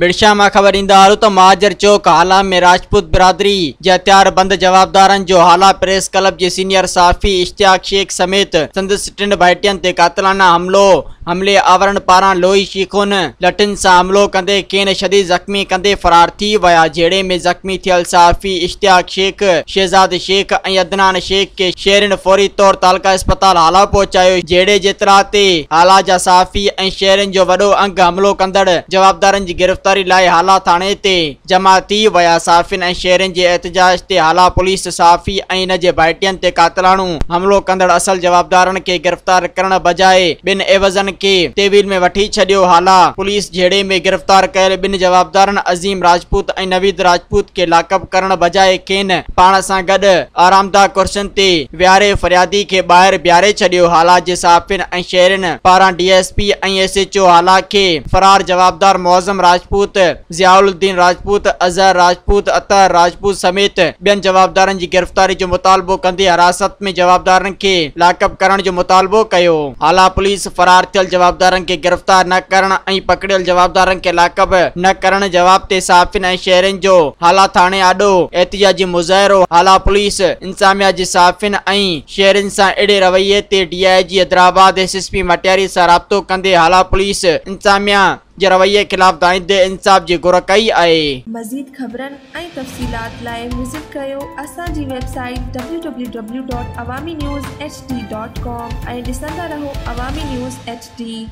ڀٽ شاهه مان خبر ڏيندا هلون ته مهاجر چوڪ هالا ۾ راجپوت برادري جي هٿيار بند جوابدارن جو هالا پريس ڪلب جي سينيئر صحافي اشتياق شيخ سميت سندس ٽن ڀائٽين تي قاتلاڻا حملو، حملي آورن پاران لوهي شيخن، لٺين سان حملو ڪندي کين شديد زخمي ڪندي فرار ٿي ويا. جهيڙي ۾ زخمي ٿيل صحافي اشتياق شيخ، شهزاد شيخ ۽ عدنان شيخ کي شهرين فوري طور تعلقه اسپتال هالا پهچايو. جهيڙي جي اطلاع تي هالا جا صحافي ۽ شهرين جو وڏو انگ حملو ڪندڙ جوابدارن جي گرفتاري لاء هالا ٿاڻي تي جمع ٿي ويا. صحافين ۽ شهرين جي احتجاج تي هالا پوليس صحافي ۽ ان جي ڀائٽين تي قاتلاڻو حملو ڪندڙ اصل جوابدارن کي گرفتار ڪرڻ بجاء ٻن عيوضين کي تحويل ۾ وٺي ڇڏيو. هالا پوليس جهيڙي ۾ گرفتار ڪيل ٻن جوابدارن عظيم راجپوت ۽ نويد راجپوت کي لاڪپ ڪرڻ بجاء کين پاڻ سان گڏ آرامده ڪرسين تي ويهاري فريادي کي ٻاهر بيهاري ڇڏيو. هالا جي صحافين ۽ شهرين پاران D S P ۽ S H O Hala کي فرار جوابدار معظم راجپوت، ضياء الدين راجپوت، اظهر راجپوت، اطهر راجپوت سميت ٻين جوابدارن جي گرفتاري جو مطالبو ڪندي حراست ۾ جوابدارن کي لاڪپ ڪرڻ جو مطالبو ڪيو. هالا پوليس فرار ٿيل جوابدارن کي گرفتار نه ڪرڻ ۽ پڪڙيل جوابدارن کي لاڪپ نه ڪرڻ جواب تي صحافين ۽ شهرين جو هالا ٿاڻي آڏو احتجاجي مظاهرو. هالا پوليس انتظاميا جي صحافين ۽ شهرين سان اهڙي رويي تي D I G Hyderabad, S S P Matiari سان رابطو ڪندي هالا پوليس انتظاميا جي رويي خلاف دانهيندي انصاف جي گهر ڪئي آهي. مزيد خبرن ۽ تفصيلات لاء وزٽ ڪريو اسان جي website W W W dot Awami news H D dot com ۽ ڏسندا رهو عوامي نيوز ايڇ ڊي.